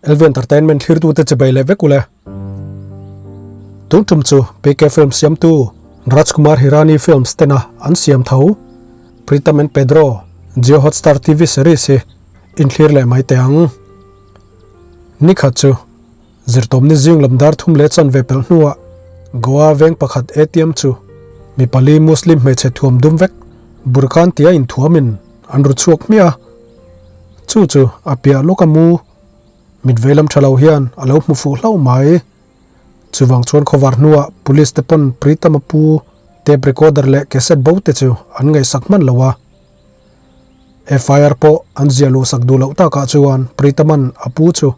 LV Entertainment thlirtute chibai leh vek ule. Tun tum chu PK Film siamtu Rajkumar Hirani Films tena an siam tho Pritam and Pedro JioHotstar TV series hi inthlir leh mai teh ang. Nikhat chu Zirtawmni zing lam dar thum leh chanve pelh hnuah Goa veng pakhat ATM chu mi pali Muslim hmeichhe thuam dum vek Burkhan tia inthuamin an ru chhuak hmiah a. Chu chu a piah lawk a mu mit veilam tha lo hian a lo hmu fuh hlauh mai. Chuvang chuan khawvar hnuah police te pawn Pritam a pu tape recorder leh cassette bo te chu an ngaihsak hman lo a. FIR pawh an ziah luhsak duh loh takah chuan Pritaman a pu chu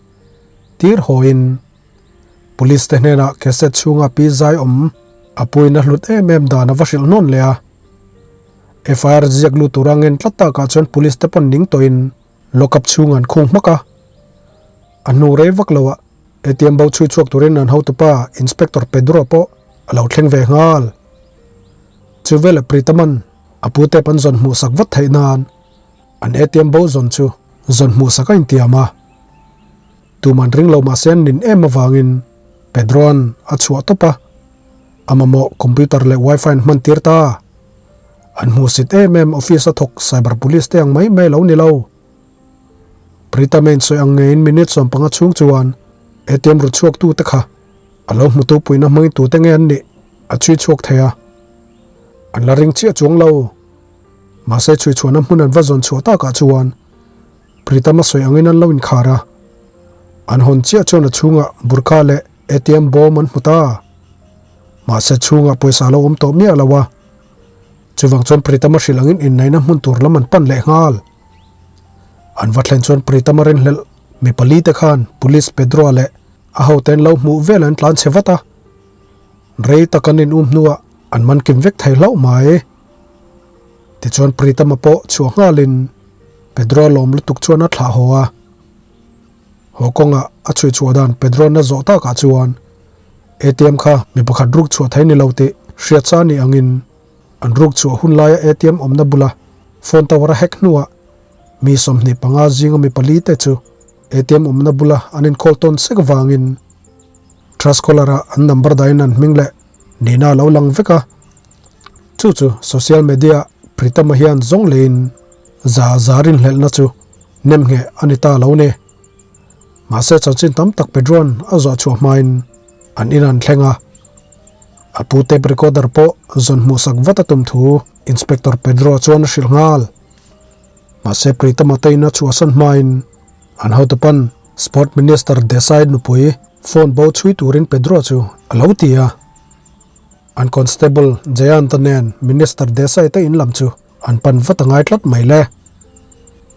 tir hawiin Police te hnenah cassette chhunga pi zai awm a puin a hlut em em dan a va hrilh hnawn leh a. FIR ziak lut tura ngen tlat takah chuan police te pawn ning tawhin lockup chhung an khung hmak a. A hnu rei vak loah ATM bo chhui chhuak turin an hotupa Inspector Pedro pawh a lo thleng ve nghal. Chu veleh Pritaman a pute pan zawn hmuhsak vat theih nan an ATM bo zawn chu zawn hmuhsak a intiam a. Tuman ring lo mahse an nin em avangin Pedroan a chhuah tawp a. A mamawh computer leh wifi an hman tir ta. An hmuhsit em em office a thawk cyber police te ang mai mai lo ni lo. Prita main sawi ang ngeiin minute 15 chhung chuan ATM ru chhuak tu te kha a lo hmutu puihna hmangin tute nge an nih a chhui chhuak thei a. An la ring chiah chuang lo. Mahse chhui chhuahna hmun an va zawn chhuah takah chuan Pritam a sawi angin an lo inkhar a. An hawn chiah chuan a chhungah burkha leh ATM bawm an hmu ta. Mahse chhungah pawisa a lo awm tawh miah lo a. Chuvang chuan Pritam a hrilh angin inneihna hmun tur lam an pan leh nghal. An va thlen chuan Pritam a rinhlelh mi pali te khan Police Pedro-a leh a hote an lo hmuh vel an tlan chhe vat a. Rei tak an in um hnuah an man kim vek thei hlauh mai. Tichuan Pritam-a pawh chhuah nghalin Pedro-a lawm lutuk chuan a thlah haw a. Haw kawngah a chhui chhuah dan Pedro-na zawh takah chuan ATM kha mi pakhat ruk chhuah thei ni lo tih hriat sa ni angin an ruk chhuah hun laia ATM awmna bula phone tower a hack hnuah mi 25 zinga mi pali te chu ATM awmna bula an inkawl tawn sek vangin Truecaller-ah an number dahin an hming leh nihna a lo lang vek a. Chu chu social media Pritam-a hian zawng leiin za za rinhlelhna chu nem ngheh a ni ta lo ni. Mahse chanchin tam tak Pedroan a zawh chhuah hmain an in an thleng a. A pu tape recorder pawh zawn hmuhsak vat a tum thu Inspector Pedro chuan a hrilh nghal. Mahse Pritam-a te in a chhuahsan hmain an hotupan Sport Minister Desai nupui phone bo chhui turin Pedro chu a lo ti a. An Constable Jayant-a nen Minister Desai te in lam chu an pan vat a ngai tlat mai le.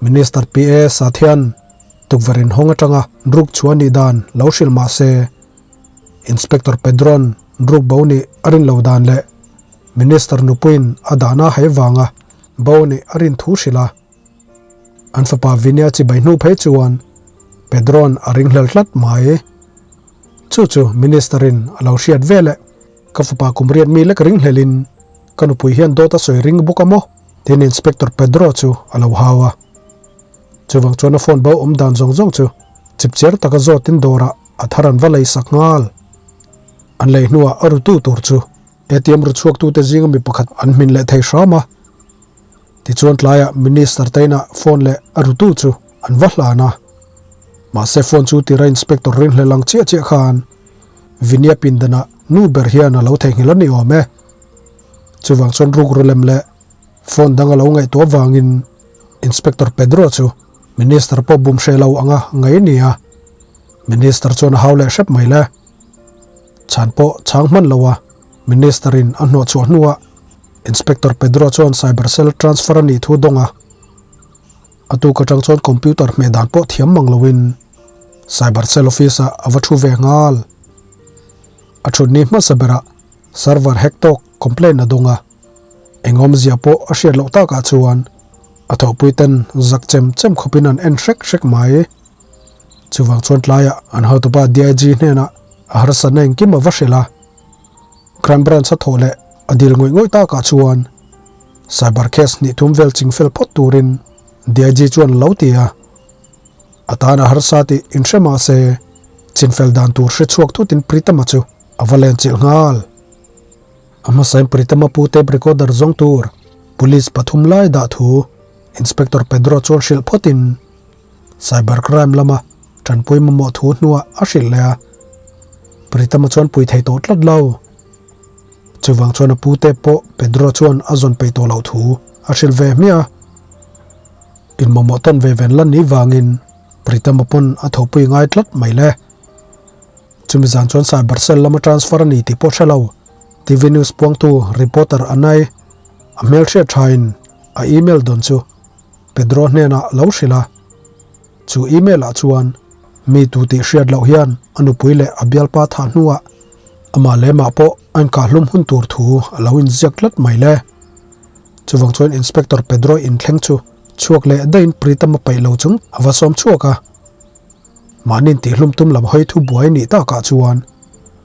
Minister PA Sathian tukverh inhawng atanga ruk chhuah nih dan lo hrilh mah se, Inspector Pedron ruk bo nih a rin lo dan leh Minister nupuiin a dahna hai vanga bo nih a rin thu hrilh a. An fapa Vinya chibai hnu phei chuan Pedron a ringhlel tlat mai. Chu chu Minister-in a lo hriat veleh ka fapa kum riat mi lek ringhlelin ka nupui hian dawt a sawi ring bawk a maw? tiin Inspector Pedro chu a lo hau a. Chuvang chuan a phone bo awm dan zawng zawng chu chipchiar taka zawtin dawrah a thar an va lei sak nghal. An lei hnuah a rutu tur chu ATM ru chhuaktute zinga mi pakhat an hmin leh thei hram a. Tichuan tlaiah Minister te inah phone leh a rutu chu an va hlan a. Mahse phone chu tira Inspector rinhlel ang chiah chiah khan Vinya pindanah nu ber hian a lo theihnghilh a ni awm e. Chuvang chuan rukru lem leh phone dang a lo ngaihtuah vangin Inspector Pedro chu Minister pawh bum hreh lo anga ngai a ni a. Minister chuan a hau leh hrep mai le. Chhan pawh chhang hman lo a, Minister in a hnawh chhuah hnuah Inspector Pedro chuan cyber cell transfer a nih thu dawng a. A tuk atang chuan computer hmeh dan pawh thiam mang loin cyber cell office ah a va thu ve nghal. A thutni hmasa berah server hack tawk complaint a dawng a. Eng awmzia pawh a hriat loh takah chuan a thawhpui ten zak chem chem khawpin an en hrek hrek mai. Chuvang chuan tlaiah an hotupa DIG hnenah a harsatna engkim a va hrilh a. Crime Branch a thawh leh a dil ngawih ngawih takah chuan cyber case hnih thum vel ching fel phawt turin DIG chuan a lo ti a. A tan a harsa tih inhre mah se, chinfel dan tur hre chhuak thutin Pritama chu a va len chilh nghal. A hmasain Pritama pu tape recorder zawng tur police pathum lai dah thu Inspector Pedro chuan hrilh phawtin cyber crime lama tanpui mamawh thu hnuah a hrilh leh a. Pritama chuan pui thei tawh tlat lo. Chuvang chuan a pu tape pawh Pedro chuan a zawn peih tawh loh thu a hrilh ve hmiah a. Inmawmawh tawn ve ven lan ni vangin Pritama pawn a thopui ngai tlat mai le. Chumi zan chuan cyber cell lama transfer a ni tih pawh hre lo. TV news puangtu reporter Anai a hmelhriat thain a email dawn chu Pedro hnenah lo hrilh a. Chu email ah chuan mi tu tih hriat loh hian a nupui leh a bialpa thah hnuah amah leh mah pawh a inkahlum hun tur thu a lo inziak tlat mai le. Chuvang chuan Inspector Pedro inthleng chu chhuak leh daihin Pritam a paih lo chung a va sawm chhuak a. Mahni intihlum tum lam hawi thu buai nih takah chuan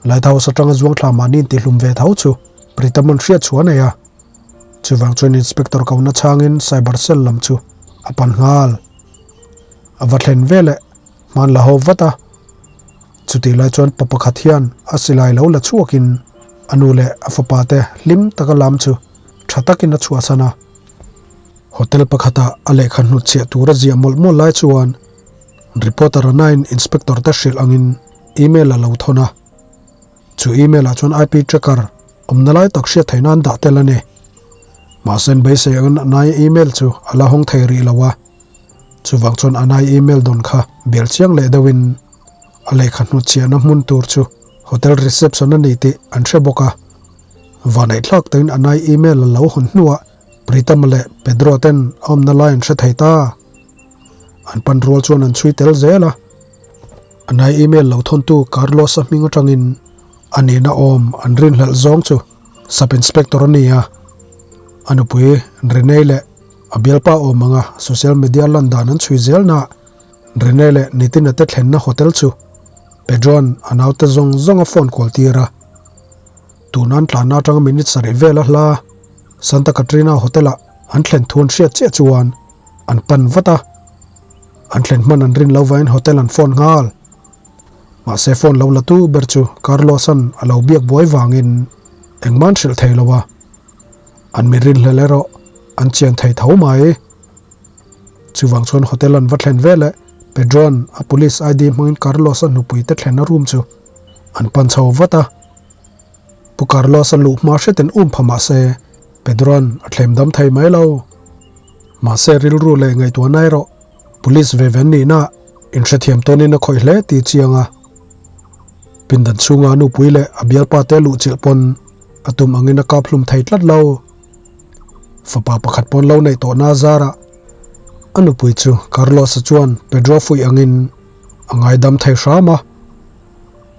Lighthouse atanga zuangthla mahni intihlum ve tho chu Pritam an hriat chhuah a nei a. Chuvang chuan Inspector kohna chhangin Cyber Cell lam chu a pan nghal. A va thlen veleh hman la ho vat a. Chutih lai chuan pa pakhat hian a silai lo la chhuakin a nu leh a fapa te hlim taka lam chu tha takin a chhuahsan a. Hotel pakhata a lehkha hnutchhiah tur a ziah mawlh mawlh lai chuan reporter a nain inspector te hrilh angin email a lo thawn a. Chu email ah chuan IP tracker awmna lai tak hriat theih nan dah tel a ni. Mahse an beisei angin a nai email chu a la hawng thei rih lo a. Chuvang chuan a nai email dawn kha bel chiang leh deuhin a lehkha hnutchhiahna hmun tur chu hotel reception a ni tih an hre bawk a. Vaneihthlak takin a nai email a lo hawn hnuah Pritam leh Pedro ten a awmna lai an hre thei ta. An pan rual chuan an chhui tel zel a. A nai email lo thawntu Carlos-a hming atangin a nihna awm an rinhlelh zawng chu Sub Inspector a ni a. A nupui Renee leh a bialpa awm anga social media lan dan an chhui zel naah Renee leh Nitin-a te thlenna hotel chu Pedro-a'n a naute zawng zawng a phone kual tir a. Tuna an tlanna atanga minute sarih vel a hla Santa Catrina Hotel-ah an thlen thu an hriat chiah chuan an pan vat a. An thlen hman an rin lo vain hotel an phone nghal. Mahse phone lo la tu ber chu Carlos-a'n a lo biak buai vangin engmah an hrilh thei lo a. An mi rinhlelh erawh an chian thei tho mai. Chuvang chuan hotel an va thlen veleh Pedro-a'n a police ID hmangin Carlos-a nupui te thlenna room chu an pan chho vat a. Pu Carlos-a luh hma hretin um pha mah se Pedro-a'n a thlem dam thei mai lo. Mahse rilru leh ngaihtuahna erawh police ve ven nihna inhrethiam tawnin a khawih hle tih chiang a. Pindan chhunga a nupui leh a bialpa te luhchilh pawn a tum angin a kap hlum thei tlat lo. Fapa pakhat pawn lo neih tawhna a zarah a nupui chu Carlos-a chuan Pedro fuih angin a ngaidam thei hram a.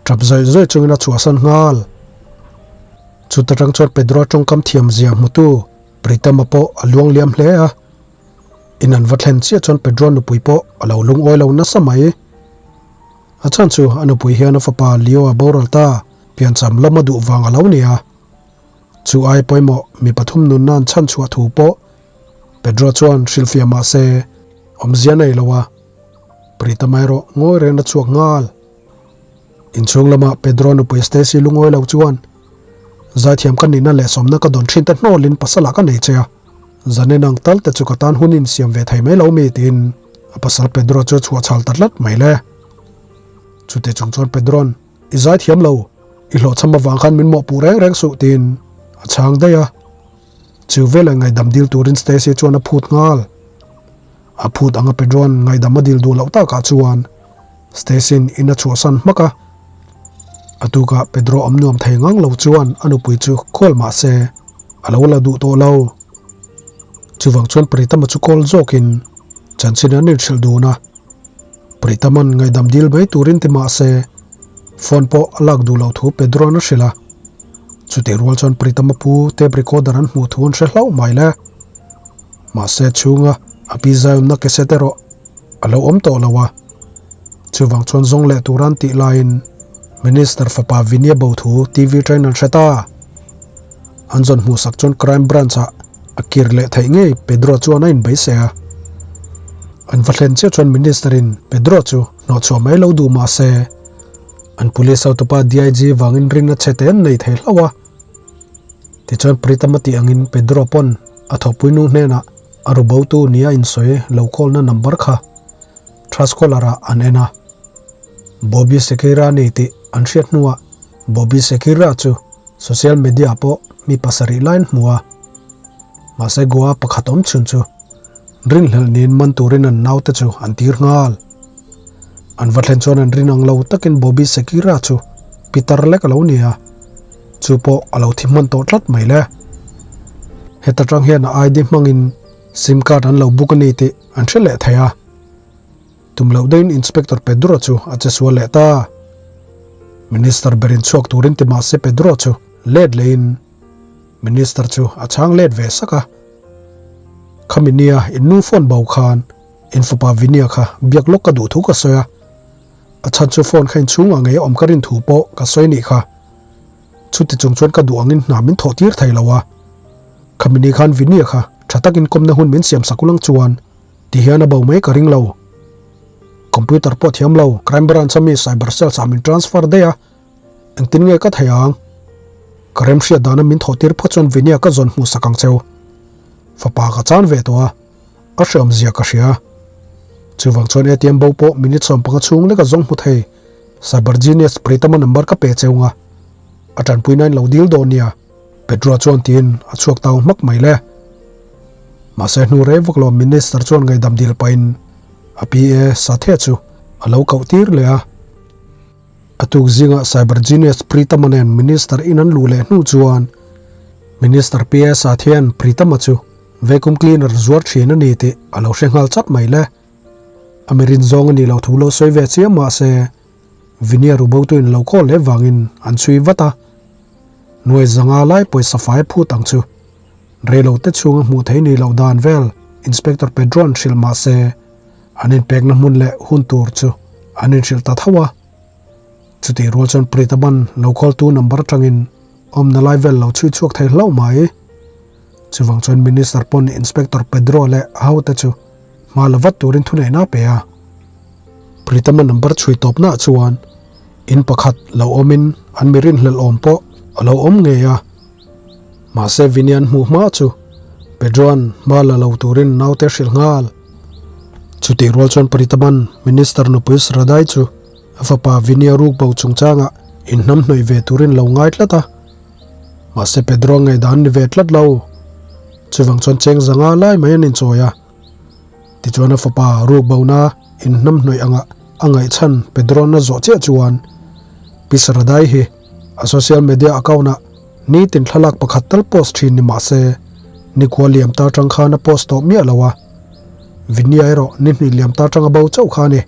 Tap zawih zawih chungin a chhuahsan nghal. Chuta tang chuan Pedro tawngkam thiam zia hmutu Pritama pawh a luang liam hle a. In an va thlen chiah chuan Pedro nupui pawh a lo lungawi lo nasa mai. A chhan chu a nupui hian a fapa Leo a boral ta, piancham lama duh vang a lo ni a. Chu ai pawimawh mi pathum nunna an chhan chhuah thu pawh Pedro chuan hrilhfiah mah se awmzia nei lo a. Pritama erawh ngawi reng a chhuak nghal. Inchhung lama Pedro nupui Stacy lungawi lo chuan Zaithiam ka nihna leh sawmna ka dawn thin te hnawlin pasal ah ka nei che a, zanin ang tal te chu ka tan hun insiam ve thei mai lo mi tiin a pasal Pedro chu a chhuah chhal ta tlat mai le. Chutih chung chuan Pedro'n I zaithiam lo, i hlawhchham avang khan min mawhpuh reng reng suh tiin a chhang daih a. Chu veleh ngaihdam dil turin Stacy chuan a phut nghal. A phut anga Pedro'n ngaihdam a dil duh loh takah chuan Stacy'n in a chhuahsan hmak a. A tukah Pedro awm nuam thei ngang lo chuan a nupui chu call mah se a lo la duh tawh lo. Chuvang chuan Pritama chu call zawkin chanchin an inhrilh dun a. Pritama'n ngaihdam dil mai turin ti mah se phone pawh a lak duh loh thu Pedro'n a hrilh a. Chutih rual chuan Pritama pu tape recorder an hmuh thu an hre hlauh mai le. Mahse chhunga a pi zaiawmna cassette erawh a lo awm tawh lo a. Chuvang chuan zawng leh tura an tih laiin Minister fapa Vinia bo thu TV train an hre ta. An zawn hmuhsak chuan Crime Branch ah a kir leh theih ngei Pedro chuan a inbeise a. An va thlen chiah chuan Minister in Pedro chu hnawhchhuah mai lo duh mah se, an police hotupa DIG vangin rinna chhe te an nei thei hlauh a. Tichuan Pritam a tih angin Pedro pawn a thawhpui nu hnenah a ru botu nia insawi lo call na number kha Trustcaller ah an en a. Bobby Sequeira a ni tih an hriat hnuah Bobby Sequeira chu social media pawh mi pasarih laiin hmu a. Mahse Goa pakhat awm chhun chu rinhlelh niin man turin an naute chu an tir nghal. An va thlen chuan an rin ang lo takin Bobby Sequeira chu pitar lek a lo ni a, chu pawh a lo thi hman tawh tlat mai le. Heta tang hian a ID hmangin sim card an lo book a ni tih an hre leh thei a. Tum loh deuhin Inspector Pedro chu a che sual leh ta. Minister berin chhuak turin ti mahse Pedro chu let lehin Minister chu a chhang let ve sak a. Khami nia in nu phone bo khan in fapa Vinia kha biak lawk ka duh thu ka sawi a. A chhan chu phone kha inchhungah ngei a awm ka rin thu pawh ka sawi nih kha. Chuti chung chuan ka duh angin hna min thawh tir thei lo a. Khami ni khan Vinia kha tha takin kawmna hun min siam sak ulang chuan Ti hian a bo mai ka ring lo. Computer pawh thiam lo, crime branch a mi cyber cells ah min transfer daih a, engtin nge ka thei ang? Ka remhriat dana min thawh tir phawt chuan Vinia ka zawn hmuh sak ang cheu. Fapa ka chan ve tawh a, a hreawm zia ka hria. Chuvang chuan ATM bo pawh minute 15 chhung lek a zawng hmu thei. Cyber genius Pritama number ka pe cheu nga, a tanpui nain lo dil dawn nia. Pedro chuan tiin a chhuak tau hmak mai le. Mahse hnu rei vak lo Minister chuan ngaihdam dil pahin a PA Sathe chu a lo koh tir leh a. A tuk zingah Cyber Genius Pritama nen Minister in an luh leh hnu chuan Minister PA Sathean Pritama chu vacuum cleaner zuar thin a ni tih a lo hre nghal chat mai le. A mirin zawng a nih loh thu lo sawi ve chiam mahse Vinia rubotu in lo call leh vangin an chhui vat a. Nuai zanga lai pawisa fai phut ang chu. Reilo te chhunga hmuh theih ni loh dan vel Inspector Pedro-a'n hrilh mah se an inpekna hmun leh hun tur chu an inhrilh ta tho a. Chutih rual chuan Pritaban lo call tu number atangin awmna lai vel lo chhui chhuak thei hlauh mai. Chuvang chuan Minister pawn Inspector Pedro leh a hote chu hma la vat turin thuneihna a pe a. Pritama number chhui tawpnaah chuan in pakhat lo awmin an mi rinhlelh awm pawh a lo awm ngei a. Mahse Vinian hmuh hma chu Pedroan hma la lo turin naute hrilh nghal. Chutih rual chuan Pritaman Minister nupui Sradai chu a fapa Vinia ruk bo chungchangah inhnamhnawih ve turin lo ngai tlat a. Mahse Pedro ngaihdan ni ve tlat lo. Chuvang chuan cheng zanga lai mai an inchawi a. Tichuan a fapa ruk bona inhnamhnawih anga a ngaihchhan Pedro-na zawh chiah chuan Pi Saradai hi a social media account ah nitin thlalak pakhat tal post thin ni mahse nikhua liam ta tang khan a post tawh miah lo a. Vinia erawh ni hnih liam ta tanga bo chauh kha a ni.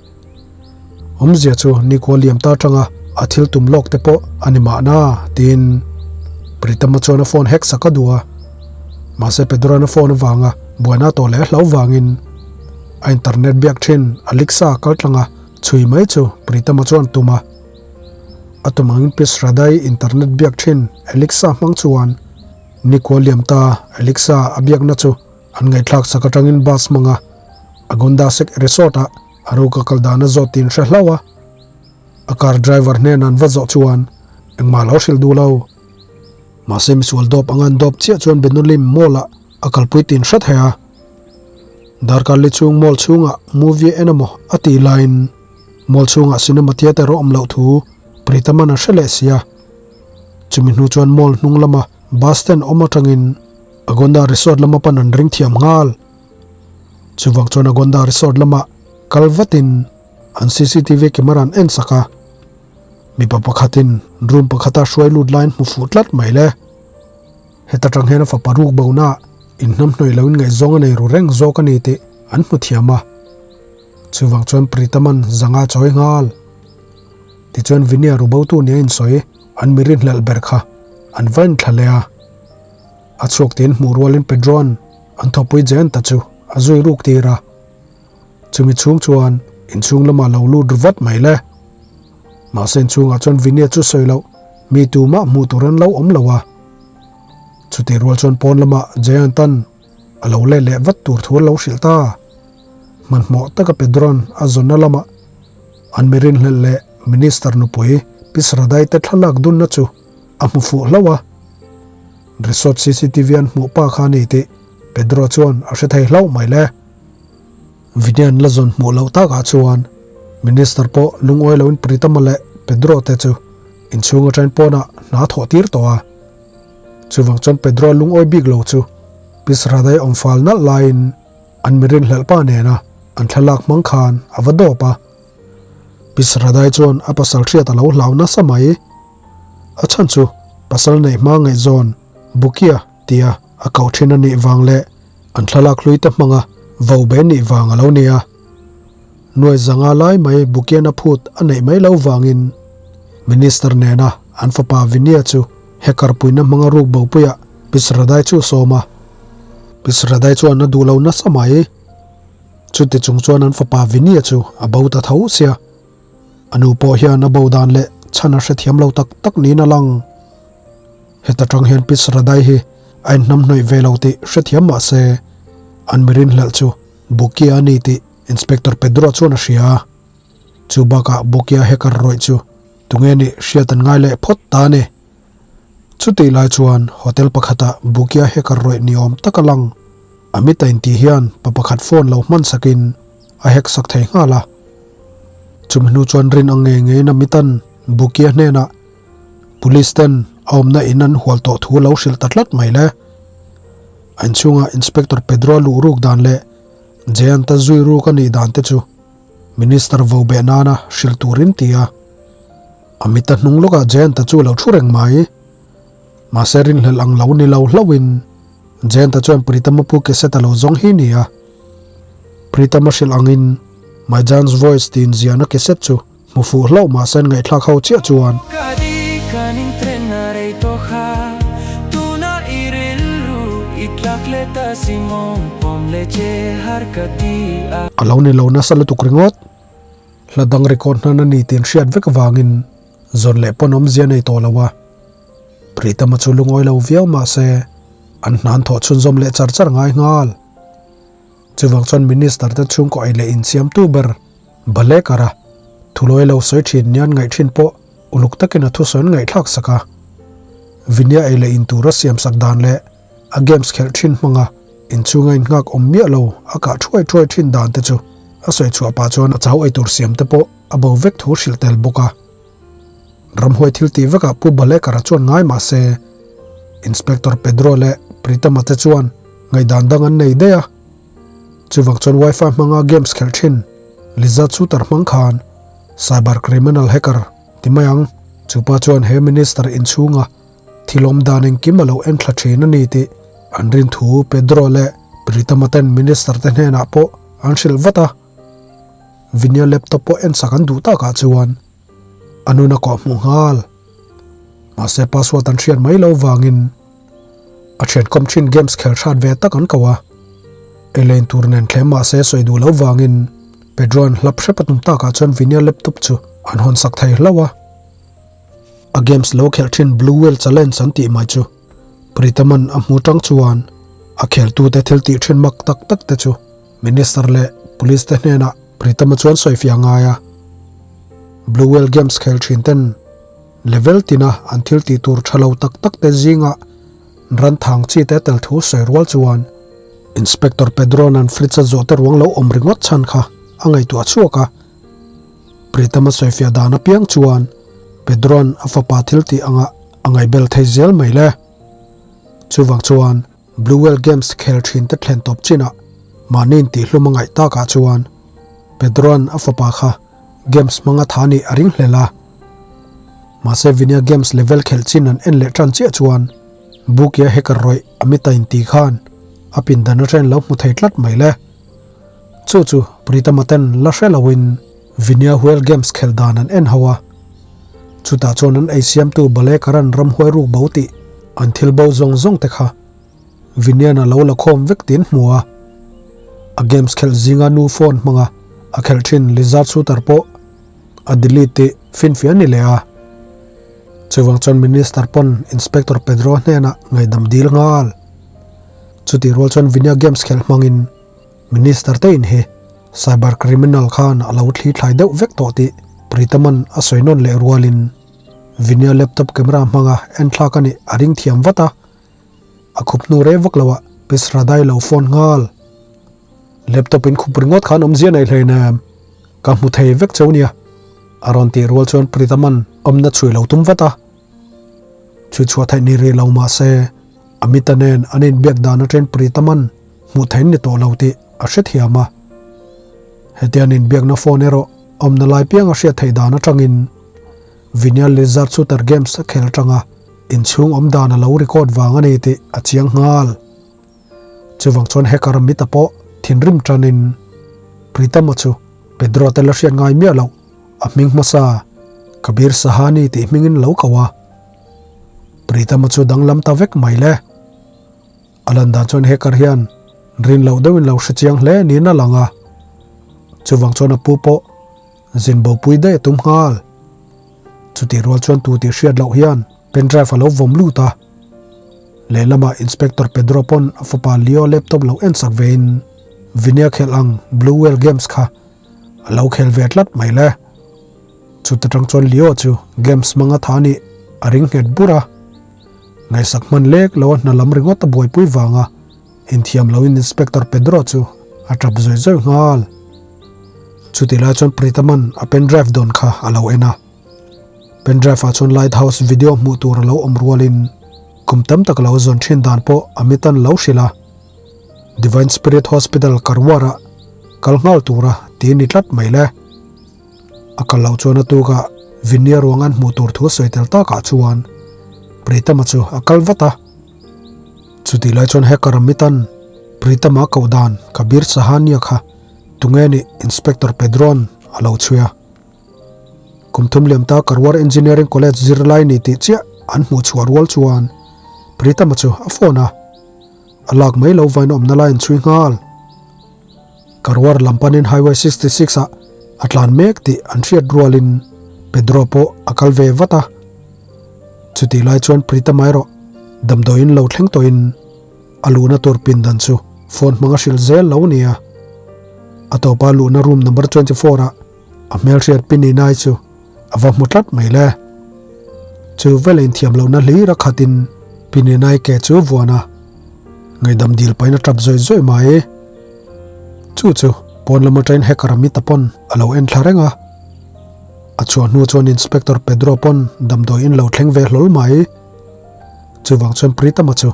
Awmzia chu nikhua liam ta tanga a thil tum lawk te pawh a ni mahna tiin Pritama chuan a phone hack sak a duh a. Mahse Pedro-a'n a phone avanga buaina tawh leh a hlau vangin a internet biak thin Alexa kal tlanga chhui mai chu Pritama chuan tum a. A tum angin Pi Shraddha-i internet biak thin Alexa hmang chuan nikhua liam ta Alexa a biakna chu an ngaihthlak sak atangin bus hmanga Agonda Sek Resort ah A ruka kal dan a zawt tiin hre hlauh a, a car driver hnenah an va zawh chuan engmah lo hrilh duh lo. Mahse misual dawp anga an dawp chiah chuan Benolim mall ah a kalpui tin hre thei a. Darkar li chhung mall chhungah movie en emaw a tih laiin mall chhungah cinema theatre a awm loh thu Pritaman a hre leh si a. Chumi hnu chuan mall hnung lama bus stand awm atangin Agonda resort lama pan an ring thiam nghal. Chuvang chuan Agonda resort lamah kal vatin an cctv camera an en sak a, mipa pakhatin room pakhata hruai lut laiin hmu fuh tlat mai le. Heta tang hian a fapa ruk bona inhnamhnawih loin ngaihzawng a nei ru reng zawk a ni tih an hmu thiam a. Chuvang chuan Pritaman zanga chawi nghal. Tichuan Vinia rubotu nia insawi an mi rinhlelh ber kha an va inthla leh a. A chhuak tiin hmuh rualin Pedroan an thawpui Jayanta chu a zui ruk tir a. Chumi chhung chuan inchhung lamah lo lut ru vat mai le. Mahse inchhungah chuan Vinia chu sawi loh mi tumah hmuh tur an lo awm lo a. Chutih rual chuan pawn lamah Jayantan a lo let leh vat tur thu an lo hrilh ta. Hmanhmawh taka Pedro'n a zawnna lamah an mi rinhlelh leh Minister nupui Pi Sradai te thlalak dunna chu a hmu fuh hlauh a. Resort cctv an hmuh pa kha a ni tih Pedro chuan a hre thei hlauh mai le. Vinyan la zawn hmuh loh takah chuan Minister pawh lungawi loin Pritama leh Pedro te chu inchhung atangin pawnah hna thawh tir tawh a. Chuvang chuan Pedro lungawi bik lo chu Pi Sradai awm fal nalh laiin An mi rinhlelh pa nena an thlalak hmang khan a va dawp a. Pi Saradai chuan a pasal hriat a lo hlau nasa mai. A chhan chu pasal neih hma ngaihzawn Bukia tia a koh thin a nih vang leh an thlalak hlui te hmanga vo be nih vang a lo ni a. Nuai zanga lai mai Bukian a phut a neih mai lo vangin Minister nena an fapa Vinia chu Hacker puina hmanga ruk bopuiah Pi Saradai chu a sawm a. Pi Saradai chuan a duh lo nasa mai. Chuti chung chuan an fapa Vinia chu a bo ta tho sia. A nu pawh hian a bo dan leh chhan a hrethiam lo tak tak niin a lang. Heta tang hian Pi Saradai hi a inhnamhnawih ve lo tih hrethiam mah se, an mirin hlelh chu Bukia a ni tih Inspector Pedro chuan a hria. Chu bakah Bukia hacker rawih chu Tunge nih hriat an ngai leh phawt ta a ni. Chutih lai chuan hotel pakhatah Bukia hacker rawih ni awm tak a lang. Amit a intih hian pa pakhat phone lo hman sakin a hack sak thei nghal a. Chumi hnu chuan rin ang ngei ngeiin Amitan Bukia hnenah Police ten a awmna in an hual tawh thu lo hrilh ta tlat mai le. A inchhungah Inspector Pedro a luh ruk dan leh Jayant a zui ruk a nih dan te chu Minister vo beh nana hrilh turin ti a. A mit a hnung lawkah Jayanta chu a lo thu reng mai. Mahse rinhlelh ang lo ni lo hlauhin Jayanta chuan Pritam-a pu cassette a lo zawng hi ni a. Pritam-a hrilh angin My Jan's Voice tiin ziahna cassette chu hmu fuh hlauh mahse an ngaihthlak ho chiah chuan. A lo ni lo nasa lutuk ringawt. Hla dang record hnan a ni tih an hriat vek avangin zawn leh pawn awmzia nei tawh lo a. Pritam-a chu lungawi lo viau mahse an hna an thawh chhunzawm leh char char ngai nghal. Chuvang chuan Minister te chhungkaw ei leh insiamtu ber Balekar-a thulawi lo sawi thin nian ngaih thin pawh uluk takin a thusawi an ngaihthlak sak a. Vinya ei leh in tura siam sak dan leh a games khelh thin hmanga inchhunga innghak awm miah lo a kah thuai thuai thin dan te chu a sawi chhuah pah chuan a chau ei tur siam te pawh a bo vek thu hrilh tel bawk a. Ramhuai thil tih vekah Pu Balekar-a chuan ngai mah se Inspector Pedro leh Pritam-a te chuan ngaihdan dang an nei daih a. Chuvang chuan Wi-Fi hmanga games khelh thin Liza Chutar hmang khan cyber criminal hacker ti mai ang. Chupa chuan he minister inchhunga thil awm dan engkim a lo en thla thin a ni tih an rin thu Pedro leh Pritama ten minister te hnenah pawh an hrilh vat a. Vinya laptop pawh en sak an duh takah chuan a nun a kawh hmuh nghal. Mahse password an hriat mai lo vangin a thiankawm thin games khel hrat ve tak an ko a. Elaine tur nen thlem mahse sawi duh lo vangin Pedro-a'n hlap hrep a tum takah chuan Vinya laptop chu an hawn sak thei hlauh a. A games lo khelh thin Blue Whale Challenge an tih mai chu Pritaman a hmu tang chuan a kheltute thil tih thin mak tak tak te chu Minister leh Police te hnenah Pritama chuan sawifiah ngai a. Blue Whale Games khel thin ten level tina an thil tih tur tha lo tak tak te zingah ran thang chi te tel thu sawi rual chuan Inspector Pedro-a'n an fridge a zawh te ruang lo awm ringawt chhan kha a ngaihtuah chhuak a. Pritama sawifiah dan apiang chuan Pedro-a'n a fapa thil tih anga a ngaihbel thei zel mai le. Chuvang chuan Blue Whale Games khel thin te thlen tawp chinah mahni intihlum a ngaih takah chuan Pedro-a'n a fapa kha games hmanga tha nih a ring hlel a. Mahse Vinya Games level khelh chin an en leh tan chiah chuan Bukia hacker rawih Amita inti khan a pindan atangin lo hmu thei tlat mai le. Chu chu Pritama ten la hre loin Vinya Whale Games khelh dan an en ho a. Chutah chuan an ei siamtu Balekaran ramhuai ruk bo tih an thil bo zawng zawng te kha Vinyan a lo la khawm vek tiin hmu a. A games khelh zinga nu phone hmanga a khelh thin Lizard Shooter pawh a delete tih finfiah a ni leh a. Chuvang chuan Minister pawn Inspector Pedro hnenah ngaihdam dil nghal. Chutih rual chuan Vinya games khelh hmangin Minister te in hi. Cyber criminal khan a lo thli thlai deuh vek tawh tih Pritam-a'n a sawi nawn leh rualin Vinya laptop camera hmanga en thlak a nih a ring thiam vat a. A khup hnu rei vak loah Pisradai lo phone nghal. Laptop in khup ringawt khan awmzia nei hleinem. Ka hmu thei vek cheu nia. A rawn tih rual chuan Pritaman awmna chhui lo tum vat a. Chhui chhuah theih ni rih lo mah se Amita nen an inbiak dan aṭen Pritaman hmuh theih ni tawh lo tih a hrethiam a. Hetia an inbiakna phone erawh awmna lai piang a hriat theih dan aṭangin Vinya Lizard Shooter Games a khel aṭanga inchhung awm dan a lo record vang a ni tih a chiang nghal. Chuvang chuan hacker Amita pawh thinrim tanin Pritama chu Pedro te la hriat ngai miah loh a hming hmasa Kabir Sahani tih hmingin lo ko a. Pritama chu danglam ta vek mai le. A lan dan chuan hacker hian rin loh deuhin lo hre chiang hle niin a lang a. Chuvang chuan a pu pawh zin bopui daih a tum nghal. Chutih rual chuan tu tih hriat loh hian pen drive a lo vawm lut a. Lehlamah Inspector Pedro pawn a fapa Leo laptop lo en sak vein Vinia khelh ang Blue Whale Games kha a lo khel ve tlat mai le. Chuta tang chuan Leo chu games hmanga tha nih a ring nghet bur a. Ngaihsak hman lek lo a hna lam ringawt a buaipui vanga inthiam loin Inspector Pedro chu a tap zawi zawi nghal. Chutih lai chuan Pritaman a pen drive dawn kha a lo en a. Pen drive ah chuan lighthouse video hmuh tur a lo awm rualin kum tam tak a lo zawn thin dan pawh Amit-a'n lo hrilh a. Divine Spirit Hospital Karwar-ah kal nghal tura ti ni tlat mai le. A kal loh chuan a tukah Vinya ruang an hmuh tur thu a sawi tel takah chuan Pritama chu a kal vat a. Chutih lai chuan hacker Amit-a'n Pritama koh dan Kabir Sahania kha tunge nih Inspector Pedro-a'n a lo chhui a. Kum thum liam ta Karwar Engineering College zirlai ni tih chiah an hmuh chhuah rual chuan Pritama chu a phone a, a lak mai lo vain awmna lai an chhui nghal. Karwar lam panin Highway 66 ah a tlan mek tih an hriat rualin Pedro pawh a kal ve vat a. Chutih lai chuan Pritama erawh damdawiin lo thleng tawhin A luhna tur pindan chu phone hmang a hrilh zel lo nia. A tawpa luhna room number 24 ah a hmelhriat pin inai chu a va hmu tlat mai le. Chu vela inthiam lohna hlir a khatin pin inai ke chu vuan a, ngaihdam dil pahin a tap zawih zawih mai. Chu chu pawn lam atangin hacker Amit-a pawn a lo en thla reng a. A chhuah hnu chuan Inspector Pedro pawn damdawiin lo thleng ve hlawl mai. Chuvang chuan Pritama chu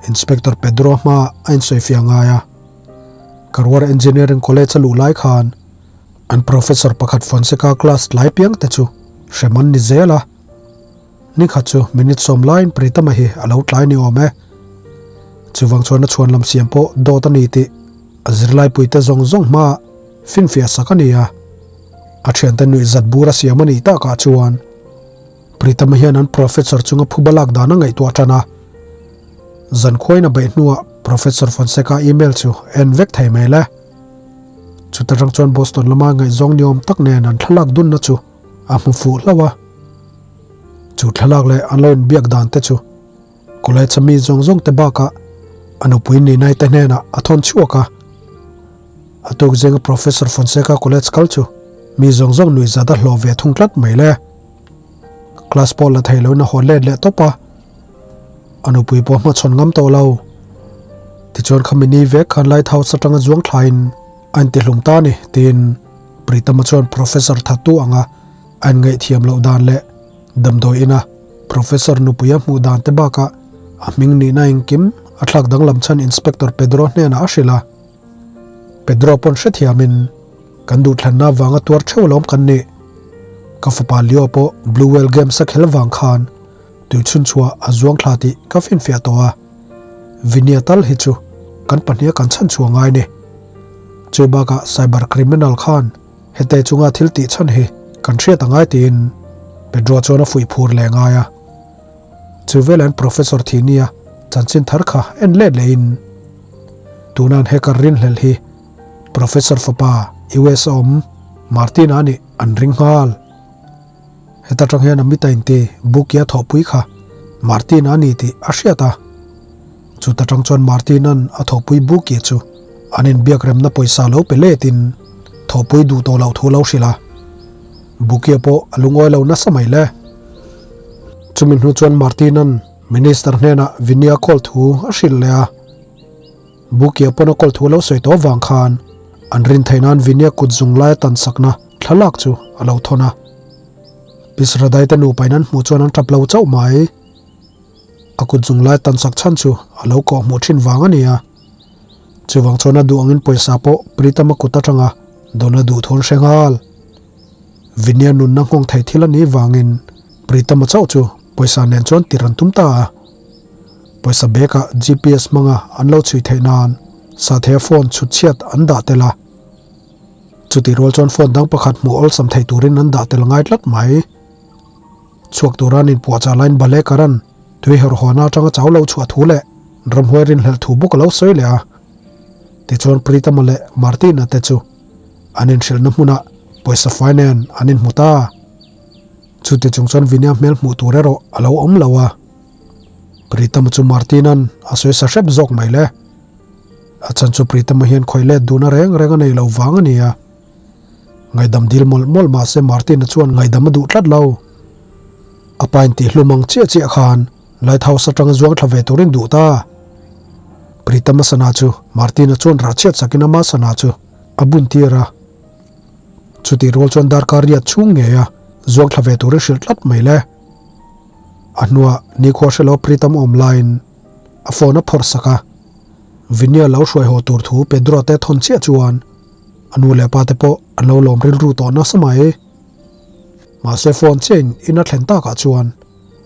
Inspector Pedro hma a insawifiah ngai a. Karwar Engineering College a luh lai khan an professor pakhat Fonseca class tlai piang te chu hrem an ni zel a. Nikhat chu minute sawm laiin Pritama hi a lo tlai ni awm e. Chuvang chuan a chhuan lam siam pawh dawt a ni tih a zirlaipuite zawng zawng hmaah finfiah sak a ni a. A thiante nuihzat bur a siam a nih takah chuan Pritama hian an professor chunga phuba lak dan a ngaihtuah tan a. Zankhuain a beih hnuah Professor Fonseca email chu en vek thei mai le. Chuta tang chuan Boston lama ngaihzawng ni awm tak nen an thlalak dunna chu a hmu fuh hlauh a. Chu thlalak leh an lo inbiak dan te chu college a mi zawng zawng te bakah a nupui Ninai te hnenah a thawn chhuak a. A tuk zinga Professor Fonseca college kal chu mi zawng zawng nuihzat a hlawh ve thung tlat mai le. Class pawh la thei loin a haw let leh tawp a, a nupui pawh hmachhawn ngam tawh lo. Tichuan khami ni vek khan lighthouse atanga zuang thlain a intihlum ta a ni tiin Pritama chuan Professor Thattu anga a inngaihthiam loh dan leh damdawi ina Professor nupui a hmuh dan te bakah a hming nihna engkim a thlak danglam chhan Inspector Pedro hnenah a hrilh a. Pedro pawn hrethiamin kan duhthlanna vanga tuar theuh alawm kan nih. Ka fapa Leo pawh Blue Whale Games a khel vang khan tui chhunchhuah a zuang thla tih ka finfiah tawh a. Vinia tal hi chu kan pahniha kan chhanchhuah ngai ni. Chu bakah cyber criminal khan hete chunga thil tih chhan hi kan hriat a ngai tiin Pedro chuan a fuih phur leh ngai a. Chu velah Professor Thinia chanchin thar kha en let lehin Tunan hacker rinhlelh hi Professor fapa US a awm Martin-a nih an ring nghal. Heta tang hian Amita inti Bukia thawhpui kha Martin-a a ni tih a hriat a. Chuta tang chuan Martin-a'n a thawhpui Bukia chu an inbiak remna pawisa lo pe letin. thawhpui duh tawh loh thu lo hrilh a. Bukia pawh a lungawi lo nasa mai le. Chumi hnu chuan Martin-a'n Minister hnenah Vinia call thu a hrilh leh a. Bukia pawn a call thu lo sawi tawh vang khan an rin theih nan Vinia kut zung laia tan sakna thlalak chu a lo thawn a. Pisradai te nupain an hmuh chuan an tap lo chauh mai. A kut zung lai tan sak chhan chu a lo kawh hmuh thin vang a ni a. Chuvang chuan a duh angin pawisa pawh Pritam a kut atanga dawn a duh thun hre nghal. Vinya nunna nghawng thei thil a nih vangin Pritam a chauh chu pawisa nen chuan tir an tum ta a. Pawisa bag ah GPS hmanga an lo chhui theih nan Sathea phone chhut chhiat an dah tel a. Chutih rual chuan phone dang pakhat hmuh awlsam thei turin an dah tel ngai tlat mai. Chhuak tura an inpuahchah laiin Balekaran tui herhawna atanga chau lo chhuah thu leh ramhuai rinhlelh thu bawk a lo sawi leh a. Tichuan Pritama leh Martina te chu an inhrilhna hmunah pawisa fai nen an inhmu ta. Chuti chung chuan Vinya hmel hmuh tur erawh a lo awm lo a. Pritama chu Martina'n a sawi sa hrep zawk mai le. A chhan chu Pritama hian khawih let duhna reng reng a nei lo vang a ni a. Ngaihdam dil mawlh mawlh mahse Martin-a chuan ngaihdam a duh tlat lo. A pa in tihhlum ang chiah chiah khan Lighthouse atanga zuang thla ve turin duh ta. Pritam-a sana chu Martin-a chuan rah chhiat sakin ama sana chu a bun tir a. Chutih rual chuan darkar riat chhung ngei a zuang thla ve turin hrilh tlat mai le. A hnuah nikhua hrelo Pritam awm laiin a phone a phawrh sak a. Vinya lo hruai haw tur thu Pedro te thawn chiah chuan A nu leh pa te pawh an lo lawm rilru tawh nasa mai. Mahse phone chiahin in a thlen takah chuan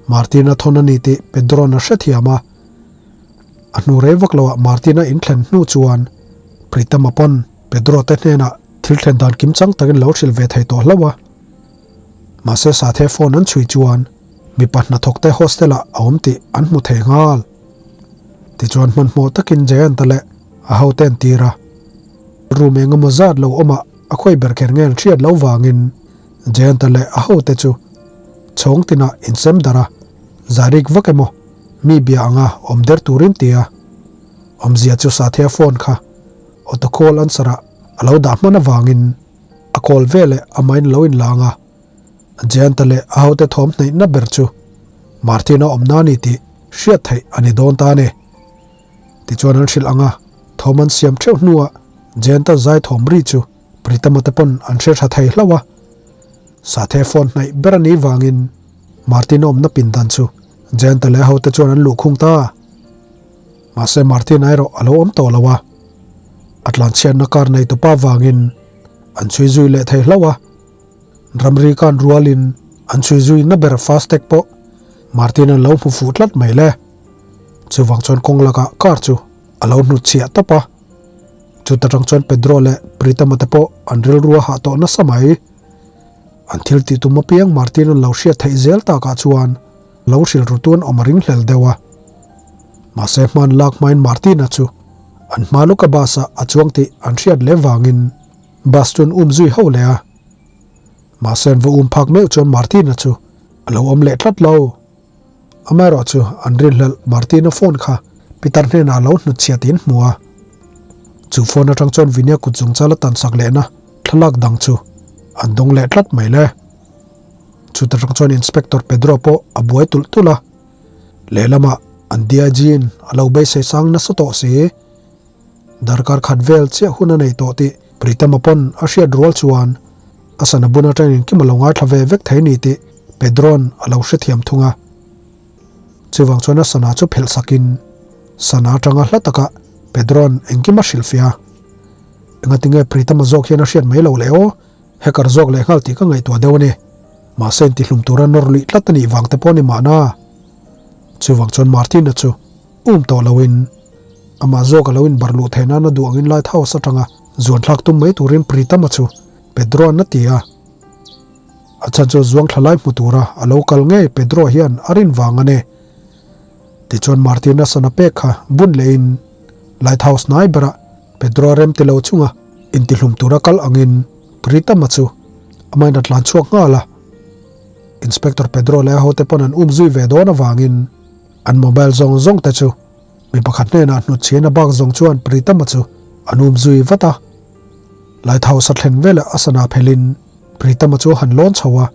Martin-a thawn a ni tih Pedro-a'n a hrethiam a. A hnu rei vak loah Martin-a in thlen hnu chuan Pritam-a pawn Pedro te hnenah thil thlen dan kim chang takin lo hrilh ve thei tawh hlauh a. Mahse Sathe phone an chhui chuan mipa hnathawkte hostel-ah a awm tih an hmu thei nghal. Tichuan hmanhmawh takin Jayant-a leh a hote an tir a. Room eng emaw zat lo awmah a khawi ber kher nge an hriat loh vangin Jayanta leh a hote chu chhawng tinah insem darh a, zarik vak emaw mi bia anga awm der turin ti a. Awmzia chu Sathia phone kha auto call answer ah a lo dah hman avangin a call veleh amahin lo inlang a. Jayanta leh a hote thawm hnaihna ber chu Martin-a awmna a ni tih hriat theih a ni dawn ta a ni. Tichuan an hrilh ang a, thawm an siam theuh hnuah Jayanta zai thawm ri chu Pritama te pawn an hre tha thei hlauh a. Sathe phone hnaih ber a nih vangin Martin-a awmna pindan chu Jayanta leh a hote chuan an luh khung ta. Mahse Martin-a erawh a lo awm tawh lo a, a tlanchhiatna car nei tupa vangin an chhui zui leh thei hlauh a. Ramri kan rualin an chhui zui na ber fastag pawh Martin-a'n lo hmu fuh tlat mai le. Chuvang chuan kawng lakah car chu a lo hnutchhiah tawp a. Chuta tang chuan Pedro leh Pritama te pawh an rilru a hah tawh nasa mai. An thil tih tum apiang Martin an lo hriat theih zel takah chuan lo hrilh ru tuan awm a ring hlel deuh a. Mahse hman lak hmain Martin-a chu an hma lawka bus ah a chuang tih an hriat leh vangin bus chu an um zui ho leh a. Mahse an va um phak meuh chuan Martin-a chu a lo awm leh tlat lo. Amaherawh chu an rinhlelh Martina phone kha Peter hnenah a lo hnutchhiah tiin hmu a. Chu phone atang chuan Vinya kut zungchal a tansak lehna thlalak dang chu an dawng leh tlat mai le. Chuta tang chuan Inspector Pedro pawh a buai tulh tulh a. Lehlamah an DIG in a lo beisei sang nasa tawh si. Darkar khat vel chiah hun a nei tawh tih Pritama pawn a hriat rual chuan a sana bun atangin kim a lo ngaithla ve vek thei ni tih Pedro'n a lo hrethiam thung a. Chuvang chuan a sana chu phelh sakin sana atanga hla takah Pedro'n engkim a hrilhfiah a. Engatinge Pritama zawk hian a hriat mai lo le aw, hacker zawk leh nghal tih ka ngaihtuah deuh a ni. Mahse intihlum tura nawr luih tlat a nih vang te pawh a ni mahna. Chuvang chuan Martin-a chu um tawh loin amah zawk a lo inbar luh theih nana duh angin lighthouse atanga zuan thlak tum mai turin Pritama chu Pedro-a'n a ti a. A chhan chu zuang thla lai hmu tura a lo kal ngei Pedro hian a rin vang a ni. Tichuan Martin-a sana pek kha bun lehin lighthouse hnai berah Pedro-a rem ti lo chunga intihlum tura kal angin Pritama chu amahin a tlan chhuak nghal a. Inspector Pedro leh a hote pawn an um zui ve dawn avangin An mobile zawng zawng te chu mi pakhat hnenah hnutchhian a bak zawng chuan Pritama chu an um zui vat a. Lighthouse a thlen veleh a sana phelin Pritam-a chu a han lawn chho a.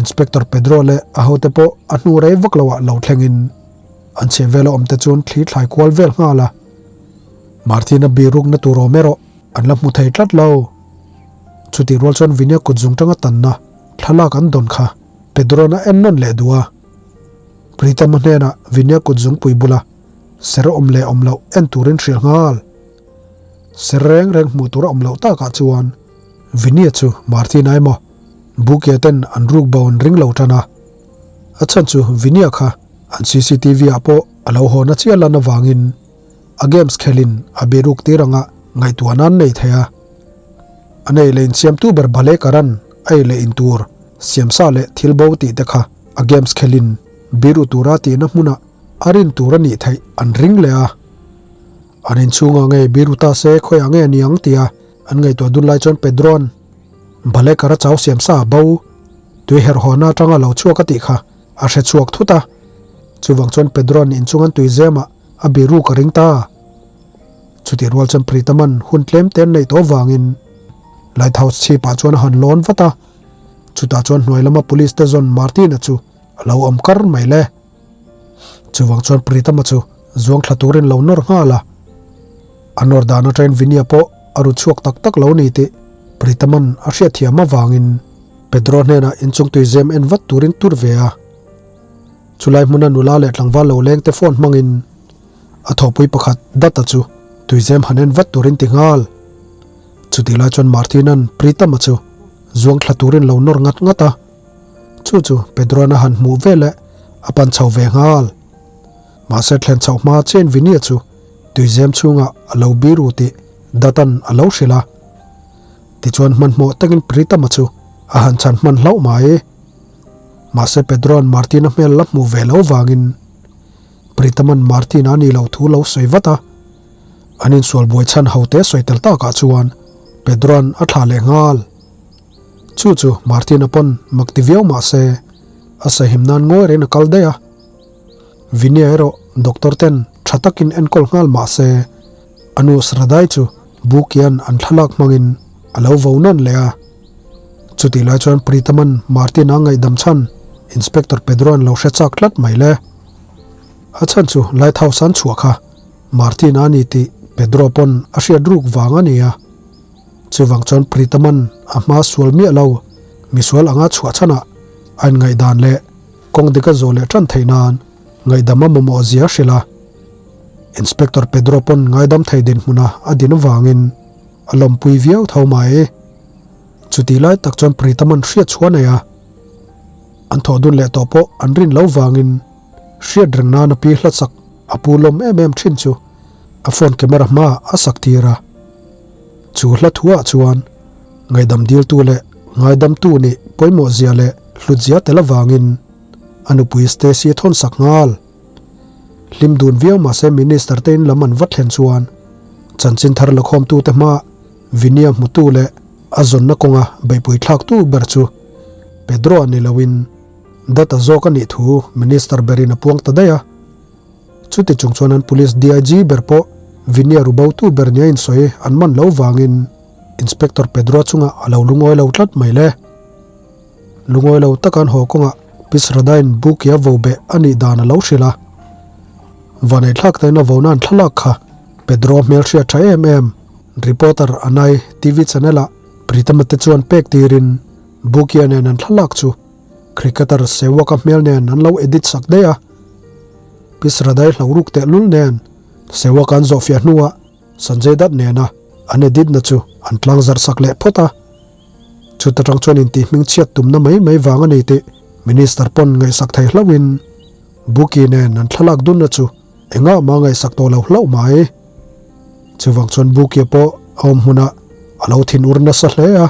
Inspector Pedro leh a hote pawh a hnu rei vak loah lo thlengin an chheh vela awmte chuan thli thlai kual vel nghal a. Martin-a birukna tur awm erawh an la hmu thei tlat lo. Chutih rual chuan Vinya kut zung tanga tanna thlalak an dawn kha Pedro-na en nawn leh duh a. Pritam-a hnenah Vinya kut zungpui bula ser awm leh awm loh en turin hrilh nghal. Ser reng reng hmuh tur a awm loh takah chuan Vinya chu Martin-a emaw Bukia ten an ruk bo an ring lo tan a. A chhan chu Vinya kha an CCTV ah pawh a lo haw na chiah lan avangin a games khelin a biruk tir anga ngaihtuah nan nei thei a. A nei leh insiamtu ber Bale Karan a ei leh in tur siamsa leh thil bo tih te kha a games khelin biru tura tihna hmunah a rin tur a nih theih an ring leh a. An inchhungah nge biru ta se khawiah nge ni ang tia an ngaihtuah dun lai chuan Pedroan Bale Kara chau siamsa a bo tui herhawna atanga lo chhuak a tih kha a hre chhuak thut a. Chuvang chuan Pedroan inchung an tui zemah a biru ka ring ta. Chutih rual chuan Pritaman hun tlem te an neih tawh vangin Lighthouse chhipah chuan a han lawn vat a, chutah chuan hnuai lama police te zawn Martin-a chu a lo awm kar mai le. Chuvang chuan Pritama chu zuang thla turin lo nawr nghal a, a nawr dan atangin Vinia pawh a ru chhuak tak tak lo ni tih Pritaman a hriatthiam avangin Pedro hnenah inchung tui zem en vat turin tur ve a. Chulai hmuna nula leh tlangval lo leng te phone hmangin a thawhpui pakhat Datta chu tuizem han en vat turin ti nghal. Chutih lai chuan Martin-a'n Pritam-a chu zuang thla turin lo nawr ngat ngat a. Chu chu Pedro-a'n a han hmuh veleh a pan chho ve nghal. Mahse thlen chhoh hma chiahin Vinny-a chu tuizem chhungah a lo biru tih Datta'n a lo hrilh a. Tichuan hmanhmawh takin Pritam-a chu a han chhan hman hlauh mai. Mahse Pedro-a'n Martin-a hmel la hmuh ve lo vangin Pritaman Martin-a ni lo thu lo sawi vat a. An insual buai chhan hote sawi tel takah chuan Pedro-a'n a thlah leh nghal. Chu chu Martin-a pawn mak ti viau mah se a sahim nan ngawi reng a kal daih a. Vinia erawh doctor ten tha takin enkawl nghal mah se a nu Sradai chu Bukia'n an thlalak hmangin a lo vo nawn leh a. Chutih lai chuan Pritaman Martin-a ngaihdam chhan Inspector Pedro-a'n lo hre chak tlat mai le. A chhan chu Lighthouse an chhuah kha Martin-a a ni tih Pedro pawn a hriat ruk vang a ni a. Chuvang chuan Pritaman a hma sual miah lo misual anga chhuah chhanah a inngaihdan leh kawng dik a zawh leh tan theih nan ngaihdam a mamawh zia a hrilh a. Inspector Pedro pawn ngaidam thei dinhmuna a din vangin a lawmpui viau tho mai. Chutih lai tak chuan Pritaman hriat chhuah nei a, an thawh dun leh tawh pawh an rin lo vangin hriat reng nan a pi hlatsak a pu lawm em em thin chu a phone camera hmaah a sak tir a. Chu hla thuah chuan ngaihdam diltu leh ngaidamtu nih pawimawh zia leh hlut zia tel avangin a nupui Stacy a thawn sak nghal. Hlim dun viau mahse Minister te in lam an va thlen chuan chanchin thar lakhawmtute hmaah Vinia hmutu leh a zawnna kawnga beihpui thlaktu ber chu Pedro-a ni loin Data zawk a nih thu Minister berin a puang ta daih a. Chuti chung chuan an Police DIG ber pawh Vinia rubotu ber nia insawi an man lo vangin Inspector Pedro-a chungah a lo lungawi lo tlat mai le. Lungawi lo taka an haw kawngah Pisradain Bukia vo beh a nih dan a lo hrilh a. Vaneihthlak tain a vona an thlalak kha Pedro hmel hriat tha em em. Reporter Anai TV channel ah Pritama te chuan pek tirin Bukia nen an thlalak chu cricketer Sehwag-a hmel nen an lo edit sak daih a. Pisradai hlauhruk tehlul nen Sehwag-a an zawhfiah hnuah Sanjay Dutt nena an edit na chu an tlang zarh sak leh phawt a. Chuta tang chuan intih hming chhiat tumna mai mai vang a ni tih Minister pawn ngaihsak thei hlauhin Buki nen an thlalak dunna chu engah mah ngaihsak tawh lo hlauh mai. Chuvang chuan Bukia pawh a awm hmunah a lo thin ur nasa hle a.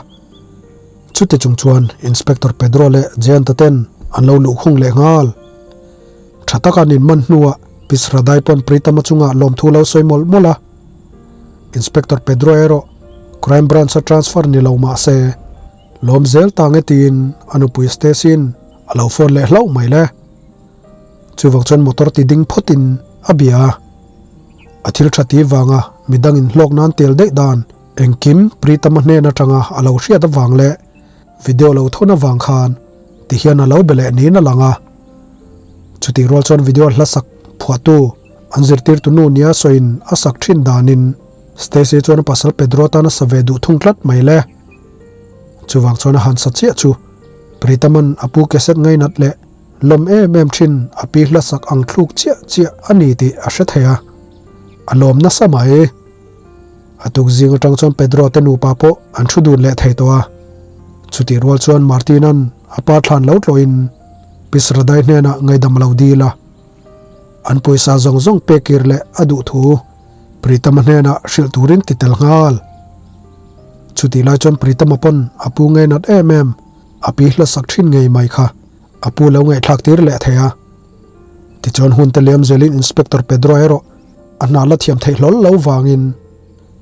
Chuti chung chuan Inspector Pedro leh Jayanta ten an lo luh khung leh nghal. Tha taka an inman hnuah Pisradai pawn Pritama chungah lawmthu lo sawi mawlh mawlh a. Inspector Pedro erawh Crime Branch a transfer ni lo mah se lawm zel ta nge tiin a nupui Stacy-in a lo phone leh hlauh mai le. Chuvang chuan motor ti ding phawtin a bia a. A thil tha ti vanga midangin hlawk nan tel daih dan Engkim Pritam-a hnen atanga a lo hriat avang leh video lo thawn avang khan tihian a lo be leh niin a lang a. Chutih rual chuan video hla sak phuahtu an zirtirtu nu nia sawiin a sak thin danin Stacy chuan a pasal Pedro tan a sa ve duh thung tlat mai le. Chuvang chuan a han sa chiah chu Pritam-a'n a pu cassette ngainat leh lawm em em thin a pi hla sak ang thluk chiah chiah a ni tih a hre thei a, a lawm nasa mai. A tuk zing atang chuan Pedro te nupa pawh an thu dun leh thei tawh a. Chutih rual chuan Martin-a'n a pa thlan lo tlawhin Pisradai hnenah ngaidam a lo dil a. An pawisa zawng zawng pek kir leh a duh thu Pritam-a hnenah hrilh turin ti tel nghal. Chutih lai chuan Pritam-a pawn a pu ngainat em em a pi hlasak thin ngei mai kha a pu lo ngaihthlak tir leh thei a. Tichuan hun te liam zelin Inspector Pedro erawh a hna la thiam theih hlawl lo vangin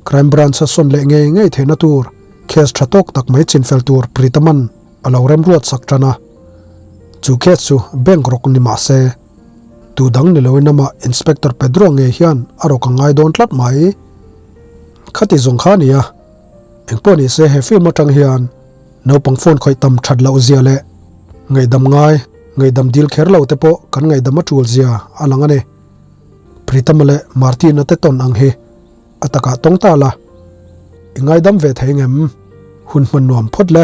Crime Branch a sawn leh ngei ngei theihna tur case tha tawk tak mai chinfel tur Pritaman a lo remruat sak tan a. Chu case chu bank rawk ni mah se tu dang ni loin amah Inspector Pedro ngei hian a rawk a ngai dawn tlat mai. Khati zawng kha a ni a, engpawh ni se he film atang hian Naupang phone khawih tam that loh zia leh ngaihdam ngai, ngaihdam dil kher lo te pawh kan ngaihdam a tul zia a lang a ni. Pritam-a leh Martin-a te tawn ang hi a takah tawng ta la, i ngaidam ve thei ngem? Hun hman nuam phawt le.